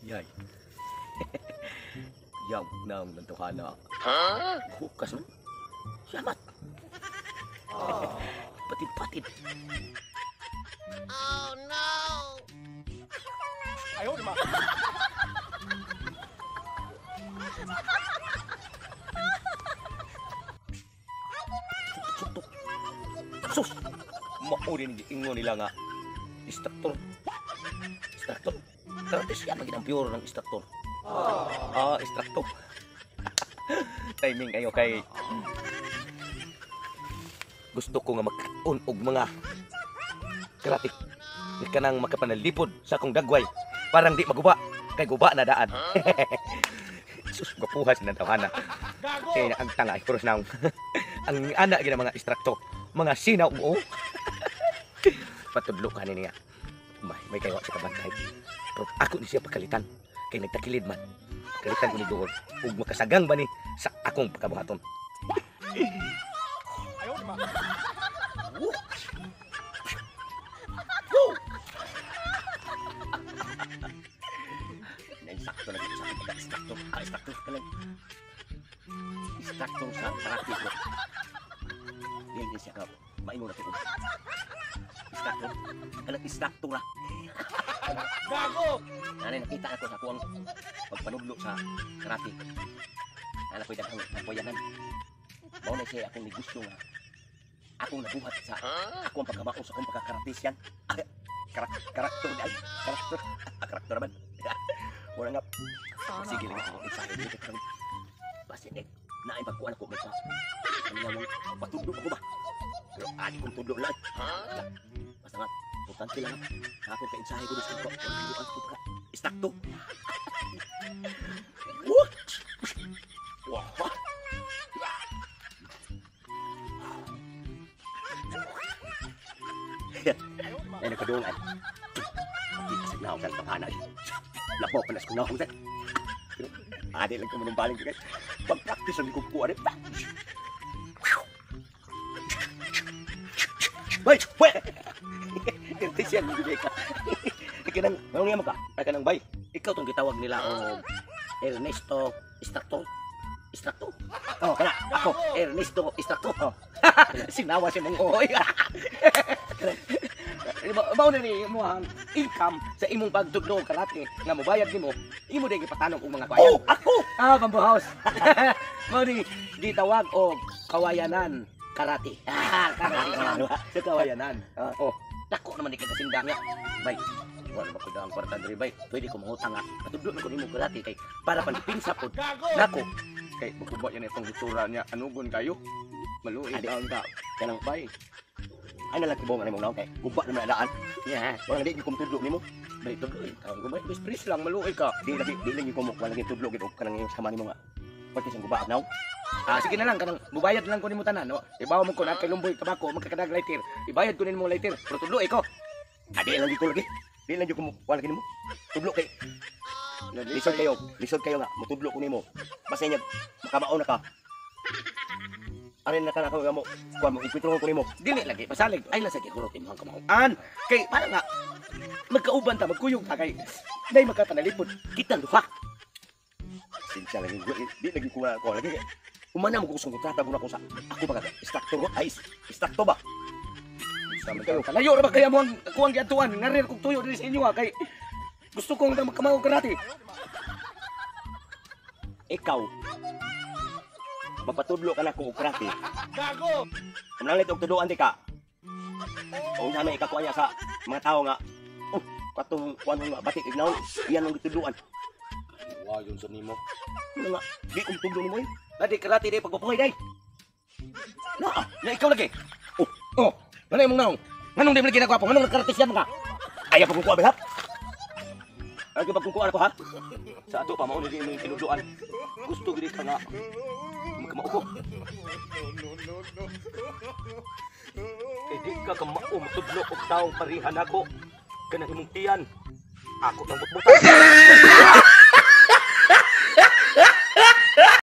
Yay. Yaw nang nantuhana. Hukas man. Salamat. Patid-patid. Oh no! Ayaw naman. Suntok. Sus! Mauri ni ingon nila nga instructor. Instructor. Karate siya maging ang pure ng instructor. Ah, instructor. Timing kayo kay gusto ko nga magkaon og mga karate. Di ka nang makapanalipod sa akong dagway. Parang di maguba. Kay guba na daan. Sus, gapuhas na tawhana. Gago! Kaya ang tanga, ay puros naong. Ang ana gina mga instructor, mga sinaw mo. Patudlo ka niya. May kayo sa kabantay. Pero ako ni siya pakalitan. Kay nagtakilid man. Kalitan ko ni Duol. Ug makasagang ba ni sa akong pagkabuhaton. Ayaw naman. Woo! Naisakto na dito sa aking pagka-instructor. Ah, instructor ka lang. Instructor sa karate ko. Yan din siya ka. Maingon na tuod. Instructor. Kanang instructor na. Gago! Nanay, nakita ako sa kuwang pagpanudlo sa karate. Nana ko'y daghang kapoyanan. Mao na siya akong negosyo nga akong nabuhat sa ako ang pagkamao sa akong pagkakaratesyan. Ah, karakter di ay. Karakter. Ah, karakter naman. Wala nga. Sige lang ako. Ensayo dito ka. Basin eh. Naay pagkuan ako may pa. Ano nga mong patudlo ako ba? Pero adi kong tudlo lang. Basta nga, importante lang nga. Ako kay ensayo ko sa ko. Tudloan ko ka. Istakto. What? Wah. Ayaw naman. Ay nagkadungan. Kita sa naong sa tawhana. Lapo pa nas kong naong sa. Pero adi lang ko munong baling ko guys. Pag-practice ang kukuha rin. Wait, wait. Ganti siya ng bibig ka. Kanang, manong niya mo ka? Ay kanang bay. Ikaw tong gitawag nila o Ernesto Instructor. Instructor. Oh, kana ako Ernesto Instructor. Oh. Sinawa siya mong oy. Mao na ni imo ang income sa imong pagtudlo og karate nga mobayad nimo, imo din gipatanong og mga kawayan. Oh, ako! Ah, Bamboo House. Mao ni gitawag og kawayanan karate. Ah, karate. Sa kawayanan. Oh, dako naman ni kagasinda nga. Bay, wala ba ko ang kwarta diri bay? Pwede ko mangutang nga. Patudlo na ko nimo karate kay para pandipinsa pod. Gago! Nako, Kay makuba yan itong hitsura niya. Anugon kayo? Maluig Adi. taon ka. Kanang Bay. ay nalang kibong ani mong naong kay guba naman adaan. Yeah. Wala di gyud ko tudlo nimo. Bay tudlo eh. Taon ko bay. Best priest lang, maluig ka. Di lagi di lang gyud ko mo wala gyud tudlo gyud og kanang iyong sama nimo nga. Pati sa guba naw. Ah, sige na lang, kanang mubayad lang ko nimo tanan, no? Ibaw mo ko na kay lumboy kabako, magkakadag lighter. Ibayad ko nimo lighter, pero tudlo ko. Ah, di lang gyud ko lagi. Di lang gyud ko mo wala gyud nimo. Tudlo kay lisod kayo nga mutudlo ko nimo. Basta niya makamao na ka. Arin na ka na ako nga mo. Kuan mo ikwentro ko nimo. Dili lagi pasalig. Ay lang sa gihurot imong kamauan. Kay para nga magkauban ta, magkuyog ta kay day makapanalipod. Kitang duha. Sinsya lagi di lagi ko wala ko lagi. Umana mo ko sa kontrata ko sa ako ba ka instructor ko ay instructor ba? Sama kayo. Kalayo ra ba kaya mo ang kuang giadtuan? Ngarir kog tuyo diri sa inyo ha kay gusto kong nga magkamao karate. Ikaw magpatudlo ka na ko og karate. Gago! Mananglit og tuduan di ka. O unsa may ikakuha niya sa mga tao nga oh katong kuan nga batik ignaon iyan ang gitudloan. Wa yun sa nimo. Ano nga di kong tudlo nimo eh. Dadi karate day pagpapuhay day. Na, Na ikaw lagi. Oh, oh. Ano imong naong? Nganong di mo lagi nagwapo? Nganong nagkaratisyan mo ka? Ayaw pagkukuha ba ha? Ayaw pagkukuha ako ha? Sa ato pa mao ni imong tinudloan. Gusto gid ka nga magkamao ko. Kay di ka kamao motudlo og taong pareha nako. Kanang imong tiyan. Ako nang butbutan.